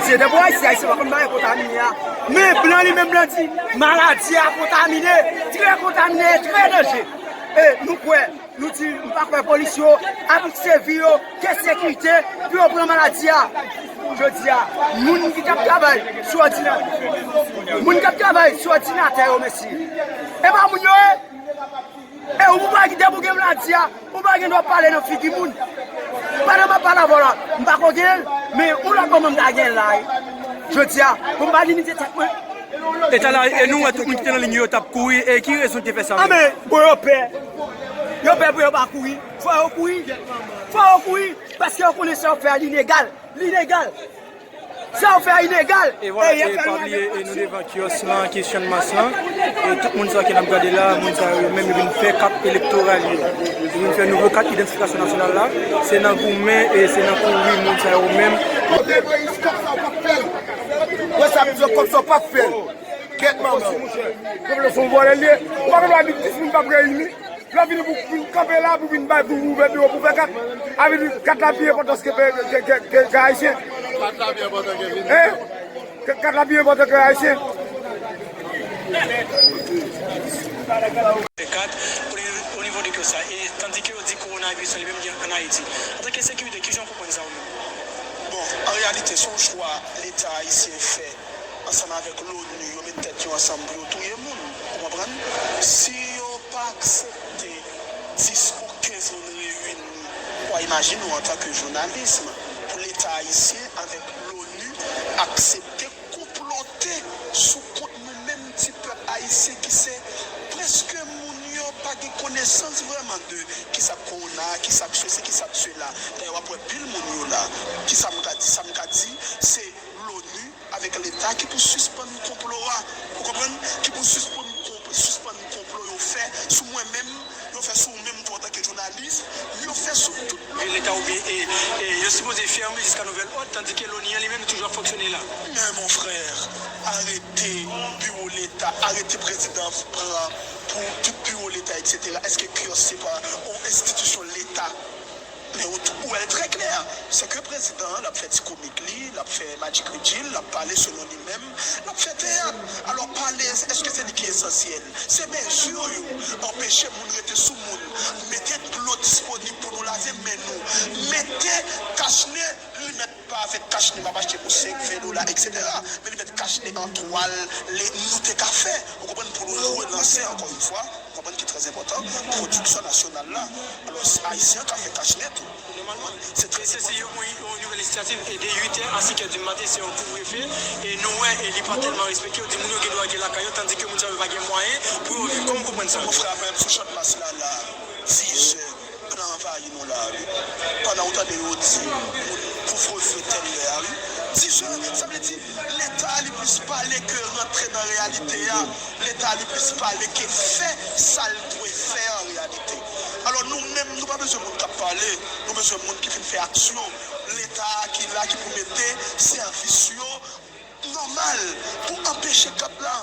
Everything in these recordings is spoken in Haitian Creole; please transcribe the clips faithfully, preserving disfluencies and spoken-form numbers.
Se depi w Ayisyen, Ayisyen pa konn bagay kontamine a. Men blan li menm, blan di maladi a kontamine, trè kontamine, trè danje. E nou kwè, nou di, m pa kwè polis yo ap sèvi yo ke sekirite pou yo pran maladi a. Jodi a, moun ki t ap travay sou òdinatè, moun k ap travay sou òdinatè yo, mesye, e pa moun yo ye? E ou pa ki debouke maladi a, ou pa gen dwa pale nan figi moun. Pandan m ap pale avè w la, m pa ko gen l, men yon lòt moman m ta gen l la, wi. Jodi a, pou m pa limite tèt mwen. E talè, e nou wè tout moun ki te nan liy yo t ap kouri, e ki rezon ki te fè sa menm? Anben, bon, yo pè. Yo pè pou yo pa kouri. Fò yo kouri. Fò yo kouri, paske yo konnen sa yo fè a, li inegal. Li inegal. Sa yo fè a inegal. E vwala, e pa bliye, e nou devan kiyòs lan ki Channmas lan. E tout moun sa yo ke n ap gade la, moun sa yo menm yo vin fè kat elektoral yo. Yo vin fè nouvo kat idantifikasyon nasyonal la. Se nan goumen e se nan kouri moun sa yo menm. Kote Moïse, kòb sa w p ap fè l? Wè sa m di w, kòb sa w p ap fè l. Kèt manman w. Popilasyon vòlè l ye. Ou pa gen dwa di dis moun p ap reyini. Lè w vini pou vin kanpe la, pou vin bay, pou ouvè biwo, pou fè kat. A vle di kat la pi enpòtan ke, ke, ke, ke, ke Ayisyen. Kat la pi enpòtan ke vini. Hein? Ke kat la pi enpòtan ke Ayisyen. Kat, o ni-, o nivo de kiyòs sa. E tandike yo di kowonaviris lan li menm gen ann Ayiti. Antanke sekirite, kijan w konprann sa ou menm? Bon, an reyalite, se yon chwa Leta ayisyen fè ansanm avèk l'ONU, yo met tèt yo ansanm pou yo touye moun. Ou konprann? Si yo pa aksepte dis ou kenz moun reyini, w a imajine w antanke jounalis, pou Leta ayisyen avèk l'ONU aksepte konplote sou kont nou menm ti pèp ayisyen ki se prèske moun yo pa gen konesans vrèman de kisa k kowona, kisa k sesi, kisa k sela. Dayè, w ap wè pil moun yo la. Kisa m ka di? Sa m ka di, se l'ONU avèk Leta ki pou sispann konplo a. Ou konprann? Ki pou sispann konp-, sispann konplo yo fè sou mwen menm, yo fè sou ou menm tou antanke jounalis, yo fè sou tout. E Leta oubyen, e, e, yo sipoze fèmen jiska nouvèl òd, tandike l'ONU an li menm li toujou ap fonksyone la. Men mon frè, arete biwo Leta, arete prezidan pran pou tout biwo Leta, etsetera. Èske kiyòs se pa yon enstitisyon Leta? Men ou, ou wè l trè klè, se ke prezidan an, l ap fè ti komik li, l ap fè Magic Reggie, l ap pale selon li menm, l ap fè teyat. Alò, pale, èske se li ki esansyèl? Se mezi yo, anpeche moun rete sou moun, mete dlo disponib pou nou lave men nou, mete kachne, li mèt pa avèk kachne m ap achte pou senk, ven dola, etsetera. Men li mèt kachne an twal, le, nou te ka fè, ou konprann, pou nou relanse ankò yon fwa. Konprann ki trè enpòtan, pwodiksyon nasyonal la. Alò, Ayisyen an ka fè kachne tou. Nòmalman, se trè enpòtan. Se yon, yon nouvèl inisyativ e de uit è a senk è di maten, se yon kouvrefe. E nou wè, e li pa tèlman respekte. Yo di moun yo gen dwa rete lakay yo, tandike moun sa yo pa gen mwayen pou yo viv. Kòman w konprann sa? Mon frè, apre m sou Channmas la, la, dis è, blan anvayi nou la, wi. Pandan w tande yo di moun kouvrefe tèl lè a, wi. Dis è, sa vle di, Leta li plis pale ke rantre nan reyalite a. Leta li plis pale ke fè sa l dwe fè an reyalite. Alò, nou menm, nou pa bezwen moun k ap pale, nou bezwen moun ki fin fè aksyon. Leta a ki la, ki pou mete sèvis yo nòmal pou anpeche kat la.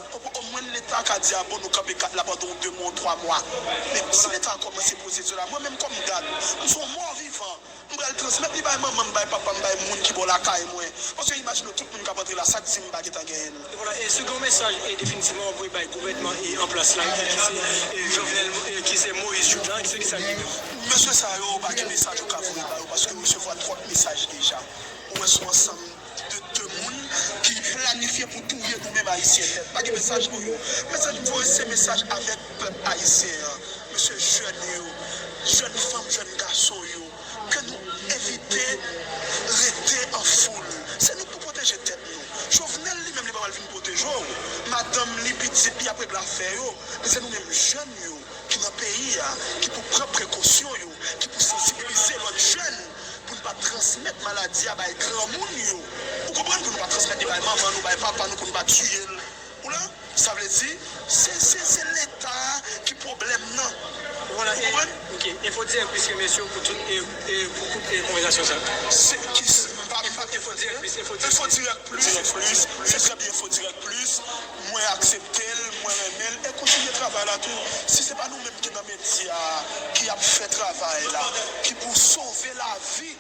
Omwen Leta ka di, a bon, nou kanpe kat la pandan yon de mwa, yon twa mwa. Men si Leta a kòmanse pwosedi la, mwen menm kòm gad, m se yon mò vivan. M pral transmèt li bay manman m, bay papa m, bay moun ki bò lakay mwen. Paske imajine w, tout moun k ap antre la, sa k di m pa gentan genyen l? E vwala, e si w gen yon mesaj, e definitivman w ap voye bay gouvènman e an plas la, e ki se, e Jovenel, e ki se Moïse Jouthe la, se ki sa l ye menm? Mesye sa yo, pa gen mesaj ou ka voye ba yo, paske yo resevwa twòp mesaj deja. Ou wè se yon ansanm de, de moun ki planifye pou touye nou menm Ayisyen nèt. Pa gen mesaj pou yo. Mesaj m voye se mesaj avèk pèp ayisyen an. Mesye jèn yo, jèn fanm, jèn gason yo, ke nou evite rete an foul. Se nou k pou pwoteje tèt nou. Jovenel li menm li pa pral vin pwoteje w. Madanm li, pitit li ap regle afè yo. Men se nou menm jèn yo ki nan peyi a, ki pou pran prekosyon yo, ki pou sansibilize lòt jèn pou n pa transmèt maladi a bay granmoun yo. Ou konprann? Pou nou pa transmèt li bay manman nou, bay papa nou, pou n pa tiye l. Ou la? Sa vle di, se, se, se Leta a ki pwoblèm nan. Vwala, ou konprann? Ok. Enfo dirèk plis, remèsye w pou tout, e, e, pou kout, e, konvèsasyon sa. Se ki, m pa, m pa Enfo dirèk plis, Enfo dirèk plis. Enfo dirèk plis, se trè byen, Enfo dirèk plis. Mwen aksepte l, mwen renmen l, e kontinye travay la tou. Si se pa nou menm ki nan medya a, ki ap fè travay la, ki pou sove lavi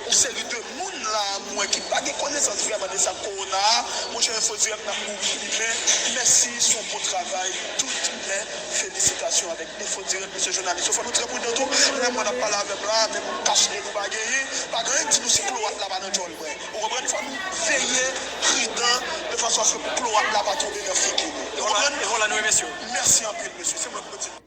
Yon seri de moun la, m wè ki pa gen konesans vrèman de sa k kowona a. Monchè, Enfo Direct n ap mouri plimen. Mèsi, se yon bon travay. Tout men felisitasyon avèk Enfo Direct, mesye jounalis yo. Fò nou trè pridan tou. Lè mwen ap pale avè m la, menm kach nez nou pa genyen. Pa gen anyen k di nou si klowat la pa nan djòl mwen. Ou konprann? Fò nou veye, pridan, de fason aske pou klowat la pa tonbe nan figi nou. Ou konprann? E Roland, nou remèsye w. Mèsi anpil, mesye. Se mwen ki pou di.